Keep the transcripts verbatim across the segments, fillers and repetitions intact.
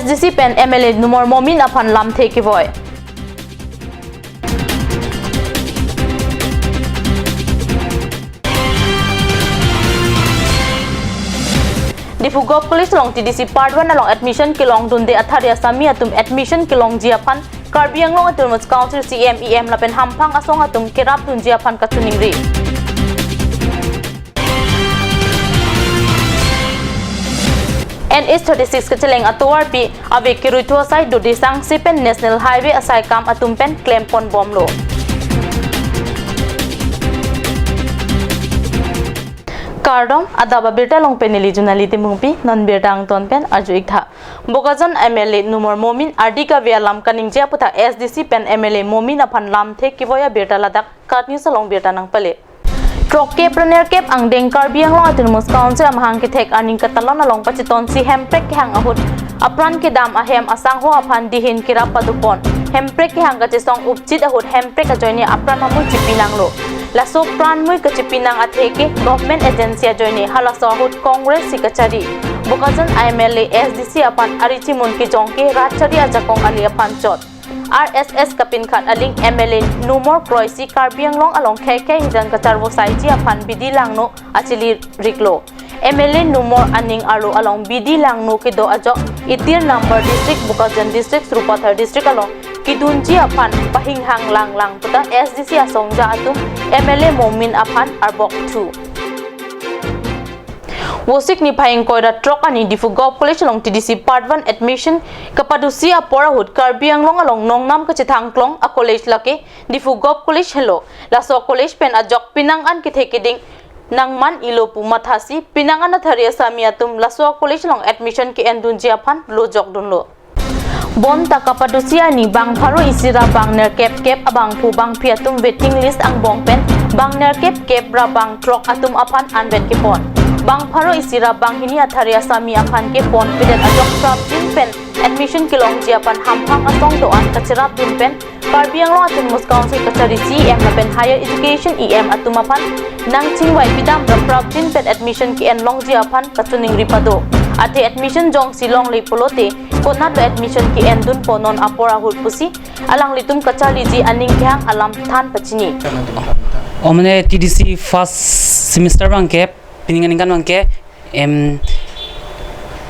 ASDC pen MLA numor Momin aphan lamthe kevoi. Diphu Govt College along TDC Part one along admission kelongdunde athari asami atum admission kelongji aphan Karbi Anglong Autonomous Council CEM, EM lapen hamphang asong atum kerapdunji aphan kachiningri. NH thirty-six kacheleng atovarpi ave keruithu asai dodisang si pen National Highway asai kam atum pen klemponbomlo. Kardom, adap abirta along pen neli Junali Timungpi, non birta angton pen arju-ik tha. Bokajan MLA numor Momin ardi kave alam kaningje aputhak ASDC pen MLA Momin aphan lamthe kevoi abirta ladak KAT News along birta nangpale. Throk kep ra nerkep angdeng Karbi Anglong Autonomous Council amahang kethek arni katalon along pachitonsi hemprek kehang ahut apran kedam ahem asangho aphan dihin kerap padopon. Hemprek kehang kachesong upchit ahut hemprek ajoine apran amui chipinanglo. Laso pranmui kachipinang atheke government agency ajoine, halaso ahut Congress si kachari. Bokajan MLA ASDC aphan arichimun kejong ke rat chari ajakong ali aphan chot. RSS kapinkhat aling MLA numor kroisi Karbi Anglong along khei khei hijan kacharvo saiji aphan bidi langno achili riklo. MLA numor aning arlo along bidi langno kedo ajok Itir Nambar District, Bokajan District, Sarupathar District along kedunji aphan pahinghang langlang puta ASDC asongja atum MLA Momin aphan arbok thu. Vosik niphai ingkoi ra throk arni Diphu Govt College along TDC Part one admission kapadosi apor ahut Karbi Anglong along nongnam kachethang klong a-college lake Diphu Govt College helo. Laso college pen ajok pinang an kethe keding nangman-ilo pu mathasi pinang an athari asami atum laso college along admission ke-endunji aphan lojokdunlo. Bonta kapadosi arni bang pharo isi ra bang nerkep kep abangphu bangphi atum waiting list angbong pen bang nerkep kep ra bang throk atum aphan anvet kepon. Bang pharo isi ra bang hini athari asami aphan kepon pedet ajok prapjin pen admission kelongji aphan hamphang asong do-an kacherapdun pen Karbi Anglong Autonomous Council kachari CEM lapen Higher Education EM atum aphan nangchingvai pidam ra prapjin pen admission ke-en longji aphan kachiningri pado. Athe admission jongsi longle pulote konatlo admission ke-endunpo non apor ahut pusi alanglitum kacharliji aning kehang alam than pachini. O mane TDC first semester abangke pining aningkan abangke em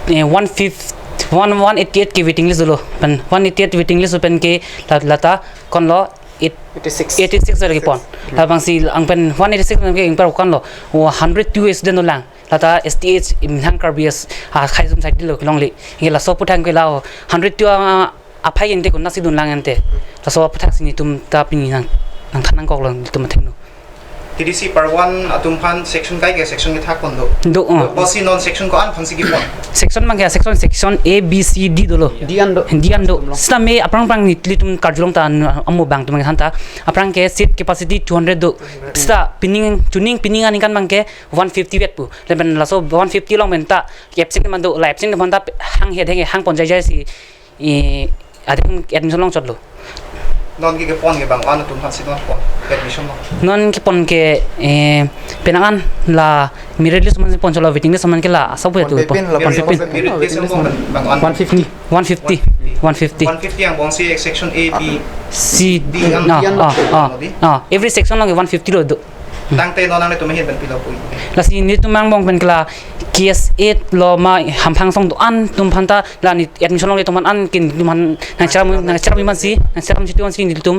eh, one fifth one one eighty eight ke waiting list dolo pen one eighty eight waiting list pen ke la- lata konlo eight eighty six. Eighty six ra kepon. Labangsi ang pen one eighty six ke ingpar konlo o hundred two student dolang. Lata STH Minhang Karbi as a khai sum sai dilo kelongle. Nge laso aputhak ke la o hundred two a- aphai ente konatsi dunlang ente. Laso aputhak si netum ta pini nang nangthan nangkoklo netum athengno. TDC Part one atum aphan section kai ke section kethak pon do. Do, oh. Bosi non section ko-an aphansi kepon? Section abangke section, section A, B, C, D dolo. D an do. D an do. Sitame aphrang aphrang nelitum karjulong ta amo bang atum aphan ta. Aphrang ke seat capacity two hundred do. Sita pining chuning pining aningkan abangke one fifty vet pu. Lapen laso one fifty along pen ta absent man do, la absent man ta hang he dheng hang pon jai jai si i ading admission longchotlo. Non ke kepon ke bang an atum aphansi non pon admission lo? Non kepon ke eh, penang an la merit list man pon chotlo, waiting list man ke la asap ya tu. One fifteen la pon. Merit list angbong bang an? One fifty. One fifty. One fifty. One fifty angbongsi section A, B, C, D an. Ah, D an. Ah, ah, D. Ah, every section along one fifty lo do. Tangte non nanglitum ahin pen pilo pu? Lasi netum angbong pen ke la KSA lo ma hamphang asong do-an atum aphan ta la ne admission longle atum aphan an kin atum aphan nangcherap nangcherap mansi nangcherap si atum aphansi netum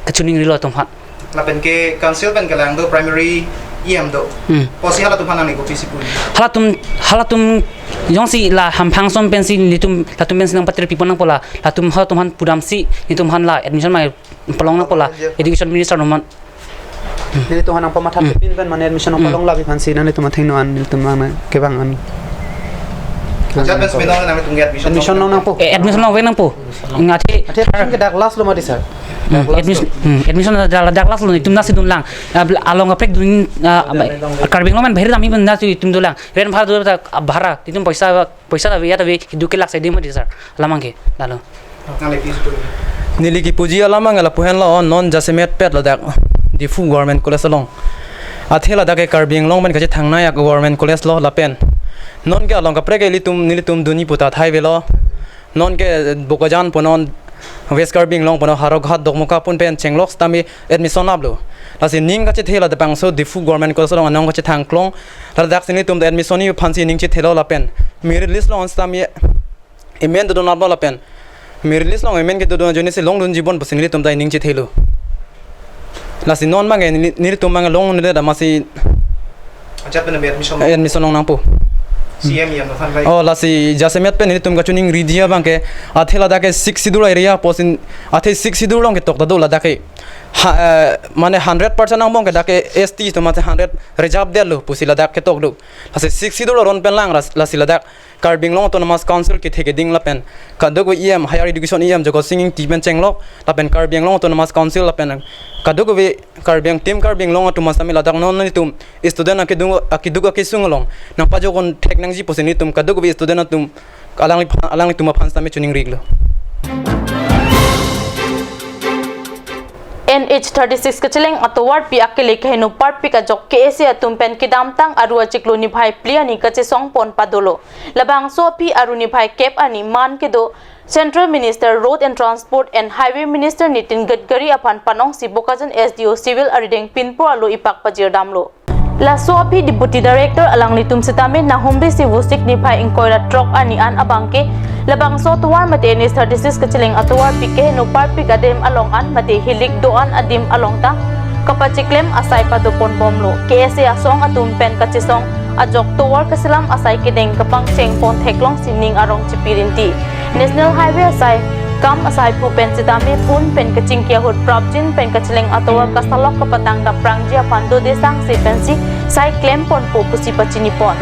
kachiningrilo atum aphan. Lapen ke council pen kelang do primary EM do. Hmm. Bosi halatum aphan nangli kopisi pu? Halatum halatum jongsi la hamphang ason pensi netum latum pensi nangpatir pipon nangpo la latum halatum aphan pudamsi netum aphan la admission ma palong nangpo la education minister atum aphan. Nelitum aphan nangpamatha pin pen mane admission nangpalong labi aphansi nanglitum athengno an nelitum nang kevang an. Ajat pen sumino nanglitum ke admission admission long nangpo. Eh, admission longvek nangpo. Ngathe. Athe admission ke dak last lo mati sir. Hmm, admission, hmm, admission dak, dak last lo netum natsi dunlang. Ah, bel- along kaprek dun ah, Karbi Anglong pen bahir dam iben natsi netum dunlang. Rent bhara do ta bhara. Netum poisa poisa ta ave ya ta ave kedo kelak sai di mati sir. Alam abangke. Lalo. Neli kipuji alam abang lapu henlo, non jasemet pet ladak Diphu Government College along. Athe ladak ke Karbi Anglong pen kachethangnei a-government college lo lapen non ke along kaprek ke ilitum nelitum dunji pu ta thai avelo. Non ke Bokajan pu non, West Karbi Anglong pu non, Howraghat Dokmoka pun pen chenglok sitame admission laplo. Lasi ning kachethelo, labangso Diphu Government College along anong kachethang klong. Ladak si nelitum ta admission ni aphansi ning chethelo lapen merit list along sitame amen dodun laplo lapen merit list along amen kedodun ajoine si longdunji bon pusi nelitum ta ning chethelo. Lasi non abangke neli-, nelitum abangke longdunde amatsi Ajat pen admission. Admission longnangpo. C M E M aphan bai. Oh, lasi jasemet pen nelitum kachiningri dia abangke, athe ladak ke Sixth Schedule area pusi, athe Sixth Schedule along ketok ta do ladak ke. Ha, eh, mane hundred percent angbong ke dak ke S T atum mate hundred reserve detlo pusi ladak ketok do. Lasi Sixth Schedule aron pen lang ras-, lasi ladak Karbi Anglong Autonomous Council kethe keding lapen kadokave E M, Higher Education E M Jagat Sing Engti pen chenglok lapen Karbi Anglong Autonomous Council lapen kadokave Karbi Ang-, Team Karbi Anglong atum sitame ladak non nelitum student akedung, akeduk akesung along nangpajokon thek nangji pusi nelitum kadokave student atum alangli-, alanglitum aphan sitame chiningri-iklo. N H thirty-six kacheleng atovarpi akele keheno parpik ajok K S A atum pen kedamtang Aru achiklo niphai phli arni kachesongpon padolo. Labangso aphi Aru niphai kep arni man kedo Central Minister Road and Transport and Highway Minister Nitin Gadkari aphan panongsi Bokajan S D O Civil arideng pinpo arlo ipak pajirdamlo. Laso aphi Deputy Director alanglitum sitame nahumri si Vosik niphai ingkoi ra throk arni an abangke labangso atovar mate N H thirty-six kacheleng atovarpi keheno parpik adim along an mate hilik do-an adim along ta kapachiklem asai padoponbomlo. K S A asong atum pen kachesong ajok tovar kaselam asai kedeng kapangchengpon theklong si ning arong chipi rinti. National Highway asai kam asaiphu pen sitame phone pen kachingki ahut prapjin pen kacheleng atovar kasalok kapatang kaprangji aphan dode sangse pensi sai klemponpo pusi pachinipon.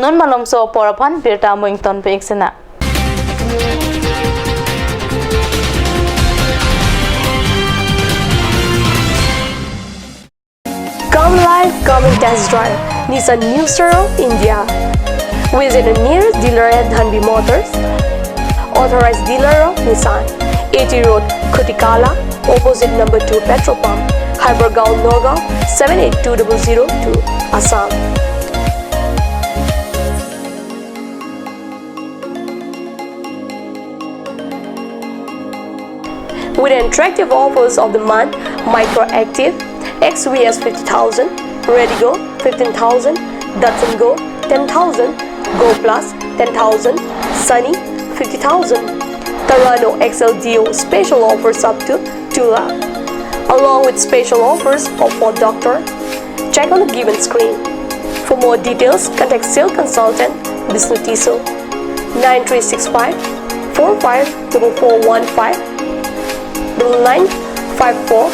Non malomso apor aphan birta mo ingtonpik sena. Come live, come and test drive Nissan New Star of India. Visit a nearest dealer at Dhanvi Motors, authorized dealer of Nissan, A T Road, Khutikala, opposite number two petrol pump, Hypergaon, Nagaon, seven eight two double zero two, Assam. With attractive offers of the month, Micra Active, X V S fifty thousand, Redi-GO fifteen thousand, Datsun Go ten thousand, Go Plus ten thousand, Sunny fifty thousand, Terrano X L D O special offers up to two lakh, along with special offers of Ford Doctor. Check on the given screen. For more details, contact sales consultant Bishnu Tisso, nine three six five four five double four one five, double nine five four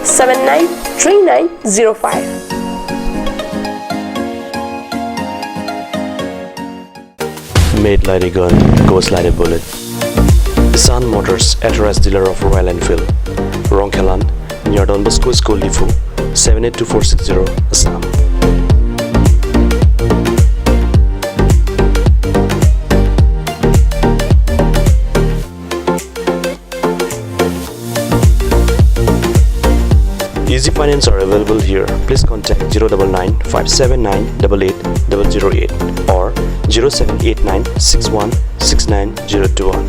seven nine three nine zero five. Made like a gun, goes like a bullet. Sun Motors, authorized dealer of Royal Enfield. Rongkhelan, near Don Bosco School, Diphu, seven eight two four six zero, Assam. Easy finance are available here. Please contact zero double nine five seven nine double eight double zero eight or zero seven eight nine six one six nine zero two one.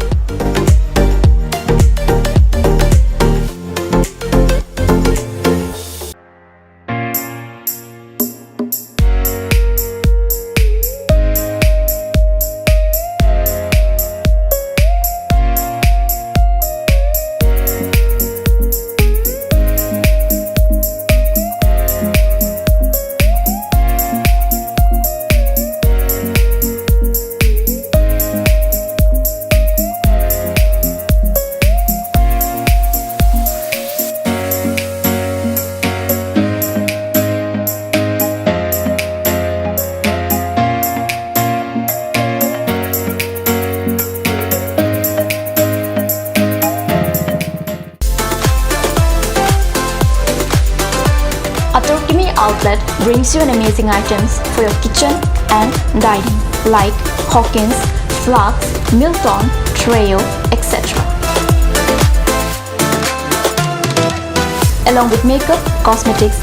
Atur Kimi Outlet brings you an amazing items for your kitchen and dining, like Hawkins, Flax, Milton, Treo, et cetera. Along with makeup, cosmetics,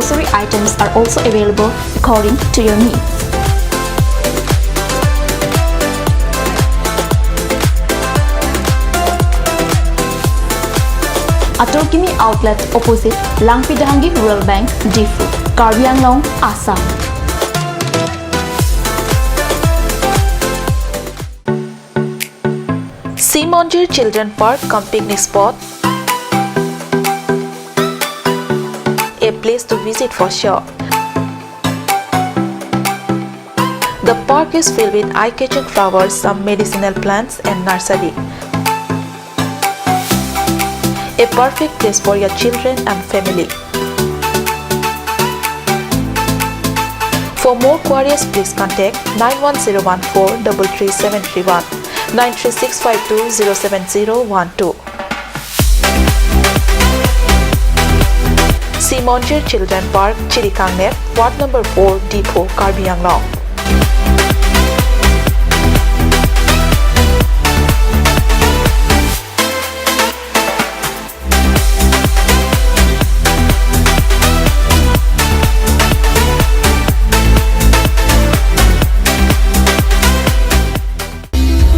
Grocery items are also available according to your needs. Atur Kimi Outlet, opposite Langpi Dehangi Rural Bank, Diphu, Karbi Anglong, Assam. Simonjir Children Park cum picnic spot, a place to visit for sure. The park is filled with eye-catching flowers, some medicinal plants and nursery. A perfect place for your children and family. For more queries, please contact nine one zero one four double three seven three one, nine three six five two zero seven zero one two. Simonjir Children Park, Chirikangnet, Ward number four, Diphu, Karbi Anglong.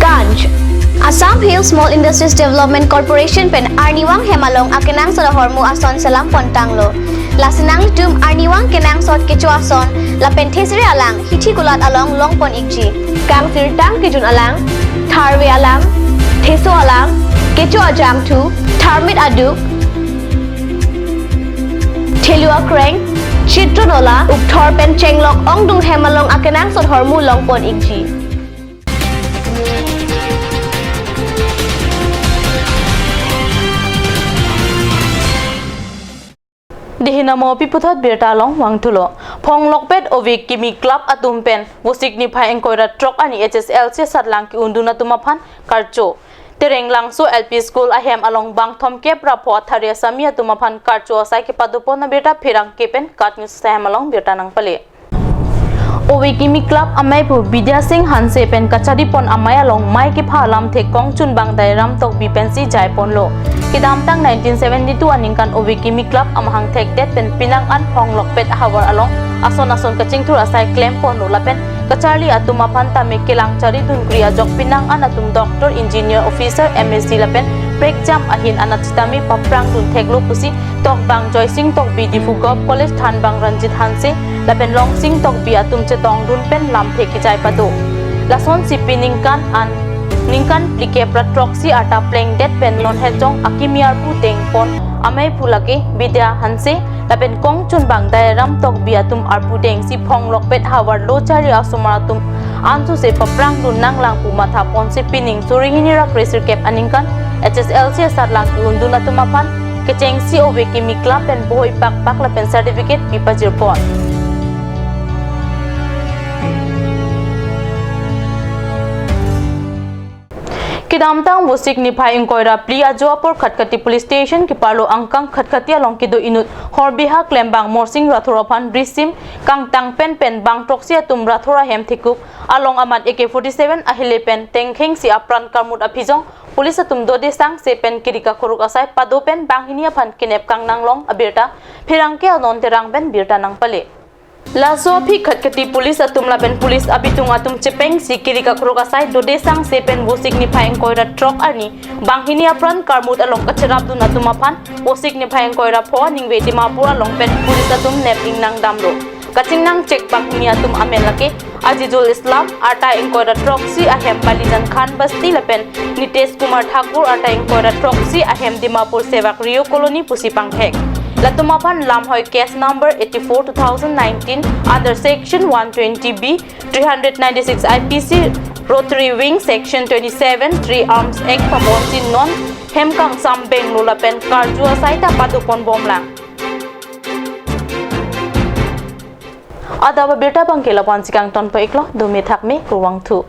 Ganj. Assam Hill Small Industries Development Corporation pen arnivang hem along akenangsot ahormu ason selam pontanglo. Lasi nanglitum arnivang kenangsot kecho ason lapen thesere alang hithi kulat along longpon ikji. Kangsirtang kejun alang, tharve alang, theso alang, kecho ajangthu, tharmit aduk, thelu akreng, chitron ola, ukthor pen chenglok ongdung hem along akenangsot ahormu longpon ikji. Dei hinamo pi puthot birta along vangthulo. Phonglokpet Ove Kimi Club atum pen Vosik niphai ingkoi ra throk arni H S L C asatlang ke-undun atum aphan karcho. Terenglangso L P School ahem along bangthom kep ra pho athare asami atum aphan karcho asai kepadopon abirta pherangke pen KAT News asai hem along birta nangpale. Ove Kimi Club amei pu Bidya Singh Hanse pen kacharipon amei along mei kepha alamthe kongchunbang Dairam Tokbi pensi jaiponlo. Kedamtang nineteen seventy-two aningkan Ove Kimi Club amahang thekdet pen penang an Phonglokpet ahavar along ason ason kachingthur asai klemponlo lapen kacharli atum aphan tame kelang chari dunkri ajok penang an atum doctor, engineer, officer, M S C lapen prekjam ahin anat sitame paprang dun theklo pusi tokbang Joysing Tokbi, Diphu Govt College thanbang Ranjit Hanse lapen Longsing Tokbi atum chetongdun pen lamthe kejai pado. Lasonsi pi ningkan an ningkan phlikep ra throksi arta plengdet pen non hejong akimi arpu dengpon amei pu lake Bidya Hanse lapen kongchunbang Dairam Tokbi atum arpu dengsi Phonglokpet havar lo chari asomar atum ansose paprang dun nanglang pu mathaponsi pining suri hini ra kresirkep aningkan H S L C asatlang ke-undun atum aphan kechengsi Ove Kimi Club pen bohoi pakpak lapen certificate pi pajirpon. Kedamtang Vosik niphai ingkoi ra phli ajo apor Khatkhati Police Station keparlo angkang Khatkhati along kedo inut Horbiha klembang Morsing Rathore aphan brisim kangtang pen pen bang throksi atum Rathore ahem thekup along amat A K forty-seven ahile pen tengkhengsi apran karmut aphijong police atum dode sangse pen kiri kakhoruk asai pado pen banghini aphan kenep kangnang long abirta pherangke Anon Terang pen birta nangpale. Laso aphi Khatkhati police atum lapen police abitung atum chepengsi kiri kakhoruk asai dode sangse pen Vosik niphai ingkoi ra throk arni banghini apran karmut along kacherapdun atum aphan Vosik niphai ingkoi ra pho ningve Dimapur along pen police atum nep ingnang damlo. Kachingnang chek banghini atum amen lake Azizul Islam, arta ingkoi ra throksi ahem Balijan Khan Basti lapen Nitesh Kumar Thakur, arta ingkoi ra throksi ahem Dimapur Sevak Rio Colony pusi pangthek. Latum aphan lamhoi case number eighty-four two thousand nineteen under section one twenty B, three hundred ninety-six I P C, Rotary Wing section twenty-seven, Three Arms Act paponsi non hem kangsam benglo lapen karju asai ta padopon bomlang. Adap abirta abangke lapu-ansi kangtonpo iklo, dome thakme, kurvangthu.